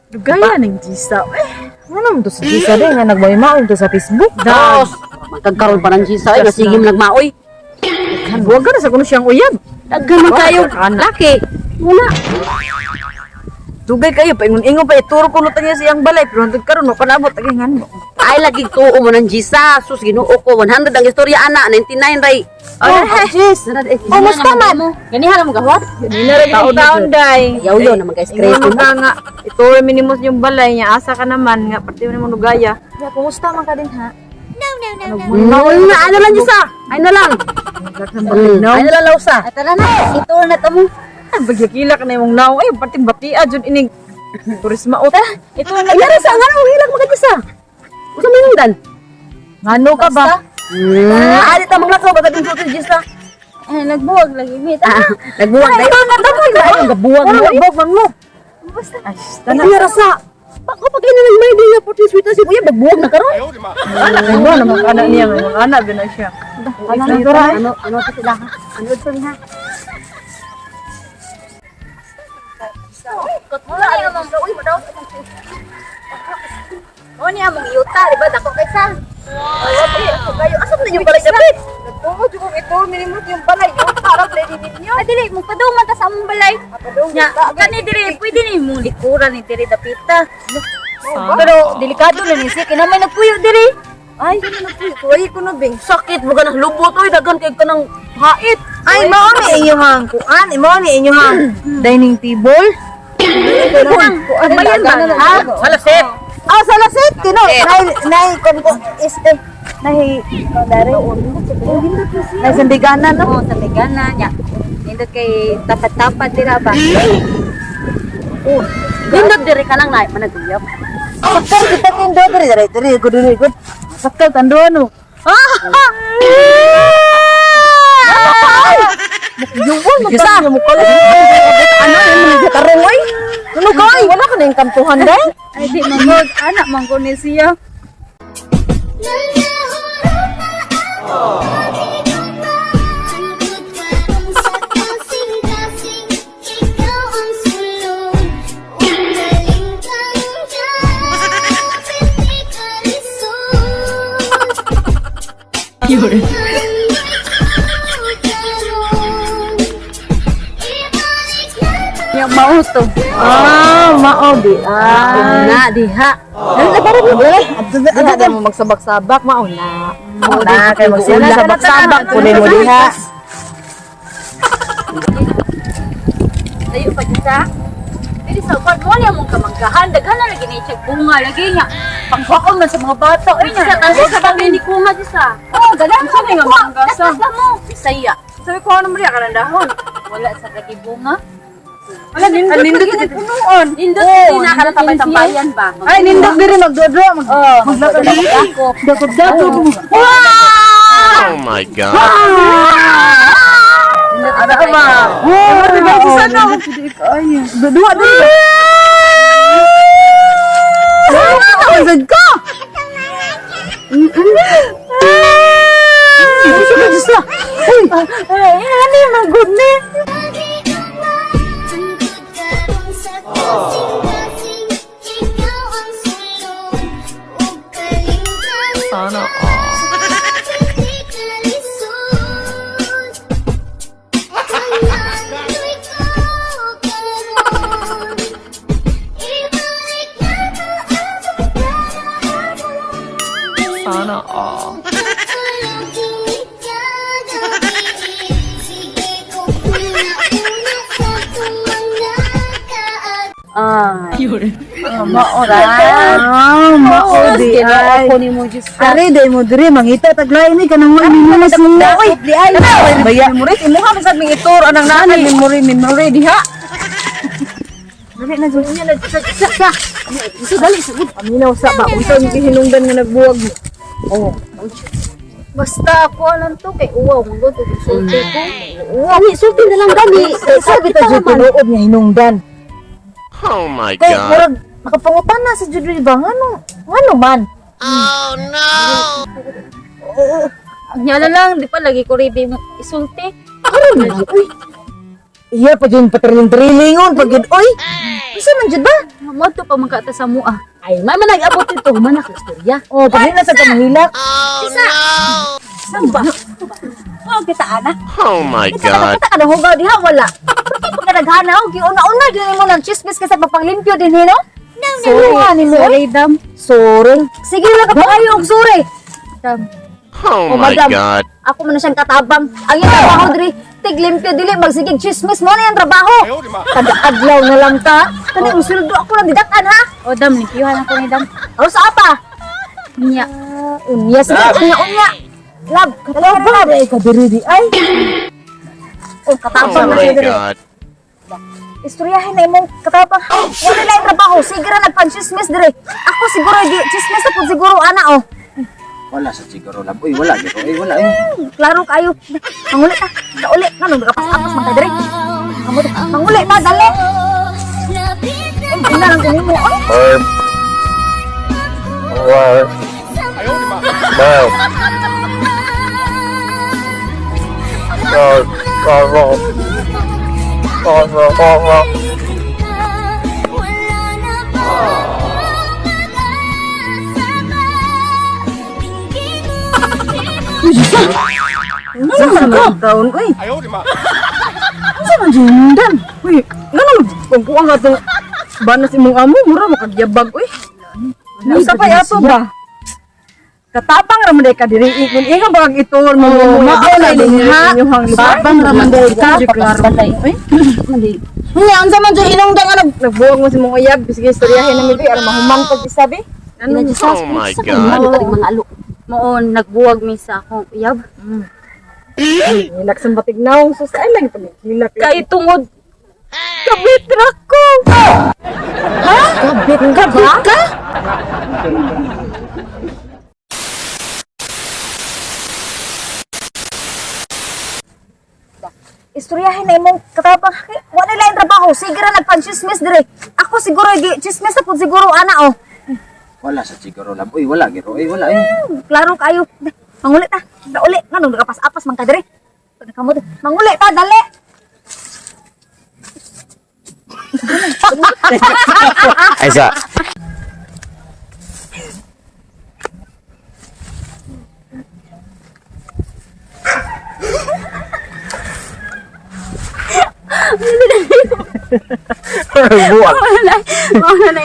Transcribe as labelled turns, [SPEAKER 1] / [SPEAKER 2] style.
[SPEAKER 1] Dugaya ning Gisa. Eh,
[SPEAKER 2] Ano naman to si Gisa din nga nagmaimaon to sa Facebook.
[SPEAKER 3] Dos. Magkagkaroon pa ng Gisa ay sige mo nagmaoy.
[SPEAKER 1] Buwag ka na sa kuno siyang uyab.
[SPEAKER 3] Daghan man kayo. Laki. Muna.
[SPEAKER 1] Dugay kayo paingon-ingon pa ituro kuno ta niya siyang balay pero hantod karon wa pa naabot agi ngano.
[SPEAKER 3] Ay lagi tuo mo ng Gisa. Sus, Ginoo ko 100 ang istorya ana, 99 ray.
[SPEAKER 2] Oh, Jis.
[SPEAKER 3] Oh, musta man? Ganihan mo gawat?
[SPEAKER 1] Ganina ra gyud taon day.
[SPEAKER 3] Yaw yo naman guys,
[SPEAKER 1] Ingon
[SPEAKER 3] stress.
[SPEAKER 1] ka nga ituro minimos yung balay niya asa ka naman nga pati mo dugaya.
[SPEAKER 2] Ya, kumusta man ka din ha?
[SPEAKER 3] No, ano lang Gisa? Ay na lang. Ay na lang lausa.
[SPEAKER 4] Tara na, ito na ta mo.
[SPEAKER 1] Bagyakila ka na imong naong ay pati batia jud inig turisma ot.
[SPEAKER 4] Ito na.
[SPEAKER 3] Ay ara sa ngano hilak mga Gisa. Usa man yung dan?
[SPEAKER 1] Ngano ka ba?
[SPEAKER 3] Ali ta maglakaw baga din sa Gisa.
[SPEAKER 4] Eh, nagbuwag lagi mi.
[SPEAKER 3] Ah, nagbuwag dayo. Ay, nagbuwag
[SPEAKER 1] Ano
[SPEAKER 3] mo.
[SPEAKER 1] nagbuwag man mo? Ay,
[SPEAKER 3] Tana ara sa. Bako pag ina nang may nga puti sweet si kuya bagbuwag na karon.
[SPEAKER 1] Ano na mga anak niya, mga anak ba na siya.
[SPEAKER 3] Ano ano ano pa sila ha? Ano sa ha?
[SPEAKER 4] O niya mong yuta, di ba? Dako kaysa.
[SPEAKER 3] Kayo asa man yung balay dapit?
[SPEAKER 1] Nagtuo jud kong ito minimot yung balay yung para play ninyo.
[SPEAKER 4] Ay dili mo padung ta sa among balay. Nya, kani diri pwede ni mong likuran ni diri dapita. Pero delikado na ni siya kay may nagpuyo diri.
[SPEAKER 1] Ay, tuwayi ko no bing.
[SPEAKER 3] Sakit mo ganang lubot oy daghan kay kanang hait.
[SPEAKER 2] Ay, mao ni inyong kuan, mao ni inyong dining table.
[SPEAKER 1] Kuan
[SPEAKER 4] Bayan ba?
[SPEAKER 1] Ha?
[SPEAKER 3] Salaset.
[SPEAKER 2] Ah, sa lasit kino. Nay nay kon ko este nay dari. Nay sandiganan no.
[SPEAKER 4] Oo, sa Megana nya. Nindot kay tapat-tapat dira ba.
[SPEAKER 3] Nindot diri ka lang nay managuyab.
[SPEAKER 2] Sakal kita kindo diri diri diri gud diri gud. Sakal tando ano.
[SPEAKER 1] Yuwal mo ta mo kala.
[SPEAKER 3] Ano yung mga tarong oy?
[SPEAKER 1] Ano kay? Wala ka na yung kamtuhan day.
[SPEAKER 4] Ay di manggod, anak manggod ni siya.
[SPEAKER 5] Ikaw ang sulod, umaling kang di ka lisod.
[SPEAKER 4] Nya mao to.
[SPEAKER 1] Ah, mao di. Ah.
[SPEAKER 3] Na diha.
[SPEAKER 1] Adto na mo magsabak-sabak mao na.
[SPEAKER 2] Mao na kay magsila
[SPEAKER 1] Sabak-sabak kunin mo diha.
[SPEAKER 4] Tayo pa sa. Dili sa kwan mo niya mong kamanggahan, daghan na lagi ni siya bunga lagi niya. Panghuakon man sa mga bata. Ay nya,
[SPEAKER 3] Sa sa bagay ni kuma Gisa.
[SPEAKER 4] Oh, daghan
[SPEAKER 1] Unsa ni nga manggasa?
[SPEAKER 4] mo. Bisaya.
[SPEAKER 1] Sabi ko ano mo diha kanang dahon.
[SPEAKER 4] Wala sa lagi bunga.
[SPEAKER 1] Wala nindot nindot gid punuon.
[SPEAKER 3] Nindot oh, na ka tambay-tambayan ba?
[SPEAKER 1] Ay nindot diri magdodro mag
[SPEAKER 3] Maglakad ako.
[SPEAKER 1] Dakop-dakop.
[SPEAKER 6] Oh my God.
[SPEAKER 1] Ada ba? Oh, di ba sa no? Dua dua.
[SPEAKER 2] Tawag ka.
[SPEAKER 1] Ay, ano yung magod ni?
[SPEAKER 6] Sana all. Sana all.
[SPEAKER 3] Ay.
[SPEAKER 2] Mao ra. Ah, mao di ay.
[SPEAKER 4] Ko ni mo Diyos.
[SPEAKER 2] Ari day mo diri mangita taglay ni kanang mo ini mo siya. Oy, di ay.
[SPEAKER 1] Baya memory imuha man sad ming ituro anang naan memory memory diha.
[SPEAKER 2] Dali na jud. Sa sa.
[SPEAKER 3] Isa dali sa gud.
[SPEAKER 1] Aminaw sa ba unsa yung gihinungdan nga nagbuwag mo.
[SPEAKER 2] Oh.
[SPEAKER 4] Basta ako alam to kay uwaw manggod og sulti ko.
[SPEAKER 3] Gani sulti na lang gani.
[SPEAKER 2] Sa kita jud tinuod nga hinungdan.
[SPEAKER 6] Oh my
[SPEAKER 2] Kay
[SPEAKER 6] God.
[SPEAKER 2] murag nakapangutan na sa jud di ba ngano? Ngano man?
[SPEAKER 4] Nya na lang di pa lagi ko ready mo isulti.
[SPEAKER 2] Karon na lang, uy. Iya pa jud patriling-trilingon pag jud oy. Isa man jud ba?
[SPEAKER 4] Mo pa man ka ta sa mua.
[SPEAKER 3] Ay, may man nag-abot dito, human na istorya.
[SPEAKER 2] Oh, pag na sa kamahilak.
[SPEAKER 4] Saan ba? Wa kita ana.
[SPEAKER 6] Oh my
[SPEAKER 4] Kita ka
[SPEAKER 6] God.
[SPEAKER 4] kita ka na hugaw diha wala. Pati pag naghana og giuna-una gyud mo ng chismis kasi papanglimpyo din hino. No, no, sorry, no. Sorry, dam.
[SPEAKER 2] Sorry.
[SPEAKER 4] Sige lang ka pa og sorry. Dam.
[SPEAKER 6] Oh
[SPEAKER 4] Oh,
[SPEAKER 6] my
[SPEAKER 4] madam.
[SPEAKER 6] God.
[SPEAKER 4] Ako man na siyang katabang. Ang iyang trabaho diri, tiglimpyo dili magsigig chismis mo na yung trabaho. Kada adlaw na lang ta. Kani ang sweldo ako lang didakan ha. O dam, limpyuhan ako ni dam. O sa apa? Unya. Unya sige, unya unya. Lab, katabang
[SPEAKER 2] Ba, ay kadiri di ay.
[SPEAKER 4] Oh,
[SPEAKER 6] Oh
[SPEAKER 4] katabang na
[SPEAKER 6] my
[SPEAKER 4] siya diri.
[SPEAKER 6] God.
[SPEAKER 4] Istoryahin na imong katabang. Wala lang trabaho, sige ra nagpan-chismis diri. Ako siguro di chismis na pud siguro ana oh.
[SPEAKER 7] Wala sa siguro lang. Uy, wala giro. Uy, wala eh.
[SPEAKER 4] Klaro kayo. Manguli ta. Uli nganong nagapas-apas man ka diri. Manguli ta dali.
[SPEAKER 5] Lapit na
[SPEAKER 4] Ay, una lang kunin mo. Ay,
[SPEAKER 5] Wala na ba akong pag-asa pa? Tingin mo,
[SPEAKER 1] Unsa man ka? Taon uy. Unsa man jud dam? Uy, ngano kung kuang atong banas imong amo mura makagyabag uy. Unsa pa ato ba? Katapang ra man day ka diri ikon ingon ba kag ituon mo mo
[SPEAKER 2] mao na din, ha?
[SPEAKER 1] Tabang
[SPEAKER 2] ra man day ka.
[SPEAKER 1] Klaro. Uy,
[SPEAKER 2] Nya unsa man jud inungdang ano?
[SPEAKER 1] nagbuwag mo si mong uyab sige istoryahin na mi bi aron mahuman pag isabi.
[SPEAKER 6] Oh my God.
[SPEAKER 3] Mga alo.
[SPEAKER 4] Moon, nagbuwag mi sa akong uyab.
[SPEAKER 1] Hilak sa batignaw sus ay lang pag hilak.
[SPEAKER 4] Kay tungod
[SPEAKER 1] Kabit ra ko.
[SPEAKER 2] Kabit ka ba? Ka?
[SPEAKER 4] Istoryahin na imong katabang. Wala lang trabaho, sige ra nagpan-chismis diri. Ako siguro di chismis na pud siguro ana oh.
[SPEAKER 7] Wala sa siguro lang. Uy, wala giro. Uy, wala eh.
[SPEAKER 4] Klaro kayo. Manguli ta. Uli nganong nagapas-apas man ka diri. Pagkamot. Manguli ta dali.
[SPEAKER 7] Ay, sa. Buwag.
[SPEAKER 4] Wala na.